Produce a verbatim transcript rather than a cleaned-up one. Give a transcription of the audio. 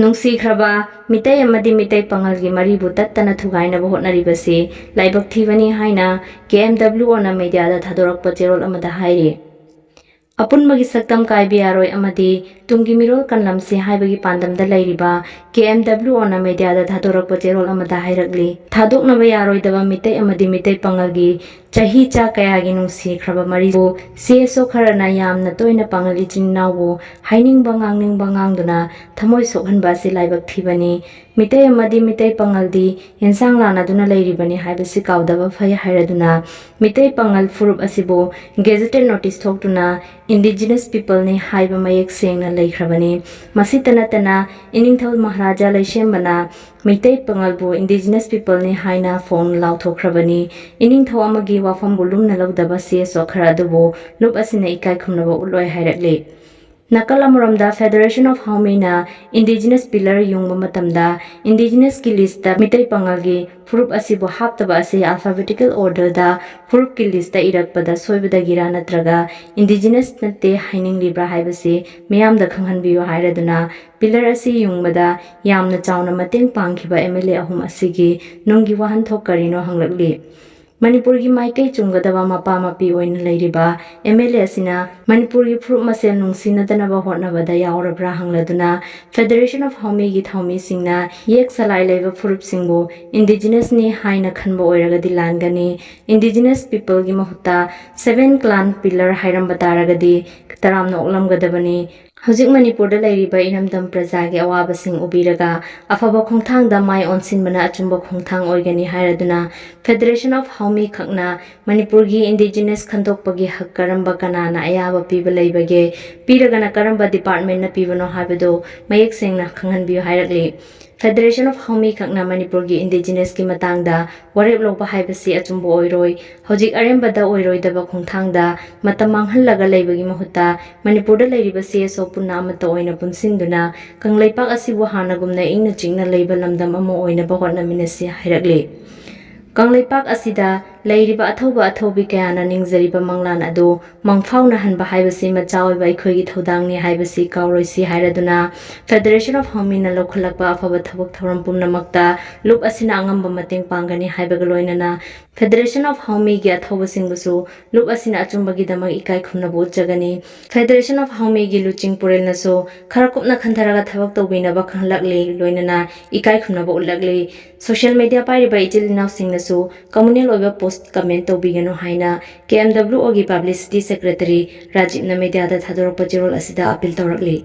ꯅꯨꯡꯁꯤꯈ꯭ꯔꯕ ꯃꯤꯇꯩ ꯑꯃꯗꯤ ꯃꯤꯇꯩ ꯄꯥꯉꯜꯒꯤ ꯃꯔꯤꯕꯨ ꯇꯠꯇꯅ ꯊꯨꯒꯥꯏꯅꯕ ꯍꯣꯠꯅꯔꯤꯕꯁꯤ ꯂꯥꯏꯕꯛ ꯊꯤꯕꯅꯤ ꯍꯥꯏꯅ ꯀꯦ ꯑꯦꯝ ꯗꯕ꯭ꯂꯤꯎ ꯑꯣꯅ ꯃꯦꯗꯤꯌꯥꯗ ꯊꯥꯗꯣꯔꯛꯄ ꯆꯦꯔꯣꯜ ꯑꯃꯗ ꯍꯥꯏꯔꯤ꯫ ꯑꯄꯨꯟꯕꯒꯤ ꯁꯛꯇꯝ ꯀꯥꯏꯕ ꯌꯥꯔꯣꯏ ꯑꯃꯗꯤ ꯇꯨꯡꯒꯤ ꯃꯤꯔꯣꯜ ꯀꯟꯂꯝꯁꯤ ꯍꯥꯏꯕꯒꯤ ꯄꯥꯟꯗꯝꯗ ꯂꯩꯔꯤꯕ ꯀꯦ ꯑꯦꯝ ꯗꯕ꯭ꯂꯤꯎ ꯑꯣꯅ ꯃꯦꯗꯤꯌꯥꯗ ꯊꯥꯗꯣꯔꯛꯄ ꯆꯦꯔꯣꯜ ꯑꯃꯗ ꯍꯥꯏꯔꯛꯂꯤ꯫ ꯊꯥꯗꯣꯛꯅꯕ ꯌꯥꯔꯣꯏꯗꯕ ꯃꯤꯇꯩ ꯑꯃꯗꯤ ꯃꯤꯇꯩ ꯄꯥꯉꯜꯒꯤ ꯆꯍꯤ ꯆꯥ ꯀꯌꯥꯒꯤ ꯅꯨꯡꯁꯤꯈ꯭ꯔꯕ ꯃꯔꯤꯕꯨ ꯁꯤ ꯑꯦꯁ ꯑꯣ ꯈꯔꯅ ꯌꯥꯝꯅ ꯇꯣꯏꯅ ꯄꯥꯉꯜ ꯏꯆꯤꯟ ꯏꯅꯥꯎꯕꯨ ꯍꯥꯏꯅꯤꯡꯕ ꯉꯥꯡꯅꯤꯡꯕ ꯉꯥꯡꯗꯨꯅ ꯊꯃꯣꯏ ꯁꯣꯛꯍꯟꯕ ꯑꯁꯤ ꯂꯥꯏꯕꯛ ꯊꯤꯕꯅꯤ꯫ ꯃꯤꯇꯩ ꯑꯃꯗꯤ ꯃꯤꯇꯩ ꯄꯥꯉꯜꯗꯤ ꯌꯦꯟꯁꯥꯡ ꯂꯥꯟꯅꯗꯨꯅ ꯂꯩꯔꯤꯕꯅꯤ ꯍꯥꯏꯕꯁꯤ ꯀꯥꯎꯗꯕ ꯐꯩ ꯍꯥꯏꯔꯗꯨꯅ ꯃꯤꯇꯩ ꯄꯥꯉꯜ ꯐꯨꯔꯨꯞ ꯑꯁꯤꯕꯨ ꯒꯦꯖꯦꯇꯦꯠ ꯅꯣꯇꯤꯁ ꯊꯣꯛꯇꯨꯅ ꯏꯟꯗꯤꯖꯤꯅꯁ ꯄꯤꯄꯜꯅꯤ ꯍꯥꯏꯕ ꯃꯌꯦꯛ ꯁꯦꯡꯅ ꯂꯩꯈ꯭ꯔꯕꯅꯤ꯫ ꯃꯁꯤꯇ ꯅꯠꯇꯅ ꯏꯅꯤꯡꯊꯧ ꯃꯍꯥꯔꯥꯖꯥ ꯂꯩꯁꯦꯝꯕꯅ ꯃꯤꯇꯩ ꯄꯥꯉꯜꯕꯨ ꯏꯟꯗꯤꯖꯤꯅꯁ ꯄꯤꯄꯜꯅꯤ ꯍꯥꯏꯅ ꯐꯣꯡꯅ ꯂꯥꯎꯊꯣꯛꯈ꯭ꯔꯕꯅꯤ꯫ ꯏꯅꯤꯡꯊꯧ ꯑꯃꯒꯤ ꯋꯥꯐꯝꯕꯨ ꯂꯨꯝꯅ ꯂꯧꯗꯕ ꯁꯤ ꯑꯦꯁ ꯑꯣ ꯈꯔ ꯑꯗꯨꯕꯨ ꯂꯨꯞ ꯑꯁꯤꯅ ꯏꯀꯥꯏ ꯈꯨꯝꯅꯕ ꯎꯠꯂꯣꯏ ꯍꯥꯏꯔꯛꯂꯤ꯫ ꯅꯥꯀꯜ ꯑꯃꯔꯣꯝꯗ Federation of Haomina indigenous pillar ꯌꯨꯡꯕ ꯃꯇꯝꯗ ꯏꯟꯗꯤꯖꯤꯅꯁꯀꯤ ꯂꯤꯁꯇ ꯃꯤꯇꯩ ꯄꯥꯉꯜꯒꯤ ꯐꯨꯔꯨꯞ ꯑꯁꯤꯕꯨ ꯍꯥꯞꯇꯕ ꯑꯁꯤ ꯑꯜꯐꯥꯕꯦꯇꯤꯀꯦꯜ ꯑꯣꯔꯗꯔꯗ ꯐꯨꯔꯨꯞꯀꯤ ꯂꯤꯁꯇ ꯏꯔꯛꯄꯗ ꯁꯣꯏꯕꯗꯒꯤꯔꯥ ꯅꯠꯇ꯭ꯔꯒ ꯏꯟꯗꯤꯖꯤꯅꯁ ꯅꯠꯇꯦ ꯍꯥꯏꯅꯤꯡꯂꯤꯕ꯭ꯔꯥ ꯍꯥꯏꯕꯁꯤ ꯃꯤꯌꯥꯝꯗ ꯈꯪꯍꯟꯕꯤꯌꯨ ꯍꯥꯏꯔꯗꯨꯅ ꯄꯤꯂꯔ ꯑꯁꯤ ꯌꯨꯡꯕꯗ ꯌꯥꯝꯅ ꯆꯥꯎꯅ ꯃꯇꯦꯡ ꯄꯥꯡꯈꯤꯕ ꯑꯦꯝ ꯑꯦꯜ ꯑꯦ ꯑꯍꯨꯝ ꯑꯁꯤꯒꯤ ꯅꯨꯡꯒꯤ ꯋꯥꯍꯟꯊꯣꯛ ꯀꯔꯤꯅꯣ ꯍꯪꯂꯛꯂꯤ꯫ ꯃꯅꯤꯄꯨꯔꯒꯤ ꯃꯥꯏꯀꯩ ꯆꯨꯝꯒꯗꯕ ꯃꯄꯥ ꯃꯄꯤ ꯑꯣꯏꯅ ꯂꯩꯔꯤꯕ ꯑꯦꯝ ꯑꯦꯜ ꯑꯦ ꯑꯁꯤꯅ ꯃꯅꯤꯄꯨꯔꯒꯤ ꯐꯨꯔꯨꯞ ꯃꯁꯦꯜ ꯅꯨꯡꯁꯤꯅꯗꯅꯕ ꯍꯣꯠꯅꯕꯗ ꯌꯥꯎꯔꯕ꯭ꯔꯥ ꯍꯪꯂꯗꯨꯅ Federation of Haomina ꯒꯤ ꯊꯧꯃꯤꯁꯤꯡꯅ ꯌꯦꯛ ꯁꯂꯥꯏ ꯂꯩꯕ ꯐꯨꯔꯨꯞꯁꯤꯡꯕꯨ ꯏꯟꯗꯤꯖꯤꯅꯁꯅꯤ ꯍꯥꯏꯅ ꯈꯟꯕ ꯑꯣꯏꯔꯒꯗꯤ ꯂꯥꯟꯒꯅꯤ꯫ ꯏꯟꯗꯤꯖꯤꯅꯁ ꯄꯤꯄꯜꯒꯤ ꯃꯍꯨꯠꯇ ꯁꯚꯦꯟ ꯀ꯭ꯂꯥꯟ ꯄꯤꯂꯔ ꯍꯥꯏꯔꯝꯕ ꯇꯥꯔꯒꯗꯤ ꯇꯔꯥꯝꯅ ꯑꯣꯛꯂꯝꯒꯗꯕꯅꯤ꯫ ꯍꯧꯖꯤꯛ ꯃꯅꯤꯄꯨꯔꯗ ꯂꯩꯔꯤꯕ ꯏꯔꯝꯗꯝ ꯄ꯭ꯔꯖꯥꯒꯤ ꯑꯋꯥꯕꯁꯤꯡ ꯎꯕꯤꯔꯒ ꯑꯐꯕ ꯈꯣꯡꯊꯥꯡꯗ ꯃꯥꯏ ꯑꯣꯟꯁꯤꯟꯕꯅ ꯑꯆꯨꯝꯕ ꯈꯣꯡꯊꯥꯡ ꯑꯣꯏꯒꯅꯤ ꯍꯥꯏꯔꯗꯨꯅ Federation of Haomina ꯈꯛꯅ ꯃꯅꯤꯄꯨꯔꯒꯤ ꯏꯟꯗꯤꯖꯤꯅꯁ ꯈꯟꯗꯣꯛꯄꯒꯤ ꯍꯛ ꯀꯔꯝꯕ ꯀꯅꯥꯅ ꯑꯌꯥꯕ ꯄꯤꯕ ꯂꯩꯕꯒꯦ? ꯄꯤꯔꯒꯅ ꯀꯔꯝꯕ ꯗꯤꯄꯥꯔꯠꯃꯦꯟꯅ ꯄꯤꯕꯅꯣ ꯍꯥꯏꯕꯗꯨ ꯃꯌꯦꯛ ꯁꯦꯡꯅ ꯈꯪꯍꯟꯕꯤꯌꯨ ꯍꯥꯏꯔꯛꯂꯤ꯫ Federation of Haomina ꯈꯛꯅ ꯃꯅꯤꯄꯨꯔꯒꯤ ꯏꯟꯗꯤꯖꯤꯅꯁꯀꯤ ꯃꯇꯥꯡꯗ ꯋꯥꯔꯦꯞ ꯂꯧꯕ ꯍꯥꯏꯕꯁꯤ ꯑꯆꯨꯝꯕ ꯑꯣꯏꯔꯣꯏ꯫ ꯍꯧꯖꯤꯛ ꯑꯔꯦꯝꯕꯗ ꯑꯣꯏꯔꯣꯏꯗꯕ ꯈꯣꯡꯊꯥꯡꯗ ꯃꯇꯝ ꯃꯥꯡꯍꯜꯂꯒ ꯂꯩꯕꯒꯤ ꯃꯍꯨꯠꯇ ꯃꯅꯤꯄꯨꯔꯗ ꯂꯩꯔꯤꯕ ꯁꯤ ꯑꯦꯁ ꯑꯣ ꯄꯨꯟꯅ ꯑꯃꯠꯇ ꯑꯣꯏꯅ ꯄꯨꯟꯁꯤꯟꯗꯨꯅ ꯀꯪꯂꯩꯄꯥꯛ ꯑꯁꯤꯕꯨ ꯍꯥꯟꯅꯒꯨꯝꯅ ꯏꯪꯅ ꯆꯤꯛꯅ ꯂꯩꯕ ꯂꯝꯗꯝ ꯑꯃ ꯑꯣꯏꯅꯕ ꯍꯣꯠꯅꯃꯤꯟꯅꯁꯤ ꯍꯥꯏꯔꯛꯂꯤ꯫ ꯀꯪꯂꯩꯄꯥꯛ ꯑꯁꯤꯗ ꯂꯩꯔꯤꯕ ꯑꯊꯧꯕ ꯑꯊꯧꯕꯤ ꯀꯌꯥꯅ ꯅꯤꯡꯖꯔꯤꯕ ꯃꯪꯂꯥꯟ ꯑꯗꯨ ꯃꯪꯐꯥꯎꯅꯍꯟꯕ ꯍꯥꯏꯕꯁꯤ ꯃꯆꯥ ꯑꯣꯏꯕ ꯑꯩꯈꯣꯏꯒꯤ ꯊꯧꯗꯥꯡꯅꯤ ꯍꯥꯏꯕꯁꯤ ꯀꯥꯎꯔꯣꯏꯁꯤ ꯍꯥꯏꯔꯗꯨꯅ, Federation of Haomi ꯅ ꯂꯧꯈꯠꯂꯛꯄ ꯑꯐꯕ ꯊꯧꯔꯝ ꯄꯨꯝꯅꯃꯛꯇ ꯂꯨꯞ ꯑꯁꯤꯅ ꯑꯉꯝꯕ ꯃꯇꯦꯡ ꯄꯥꯡꯒꯅꯤ ꯍꯥꯏꯕꯒ ꯂꯣꯏꯅꯅ, Federation of Haomi ꯒꯤ ꯑꯊꯧꯕꯁꯤꯡꯕꯨꯁꯨ ꯂꯨꯞ ꯑꯁꯤꯅ ꯑꯆꯨꯝꯕꯒꯤꯗꯃꯛ ꯏꯀꯥꯏ ꯈꯨꯝꯅꯕ ꯎꯠꯆꯒꯅꯤ꯫ Federation of Haomi ꯒꯤ ꯂꯨꯆꯤꯡ ꯄꯨꯔꯦꯜꯅꯁꯨ ꯈꯔ ꯀꯨꯞꯅ ꯈꯟꯊꯔꯒ ꯊꯕꯛ ꯇꯧꯕꯤꯅꯕ ꯈꯪꯂꯛꯂꯤ, ꯂꯣꯏꯅꯅ ꯏꯀꯥꯏ ꯈꯨꯝꯅꯕ ꯎꯠꯂꯛꯂꯤ꯫ Social media ꯄꯥꯏꯔꯤꯕ ꯏꯆꯤꯜ ꯏꯅꯥꯎꯁꯤꯡꯅꯁꯨ communal ꯑꯣꯏꯕ post comment ꯇꯧꯕꯤꯒꯅꯨ ꯍꯥꯏꯅ K M W O ꯒꯤ Publicity Secretary ꯔꯥꯖꯤꯕꯅ media ꯗ ꯊꯥꯗꯣꯔꯛꯄ ꯆꯦꯔꯣꯜ ꯑꯁꯤꯗ appeal ꯇꯧꯔꯛꯂꯤ꯫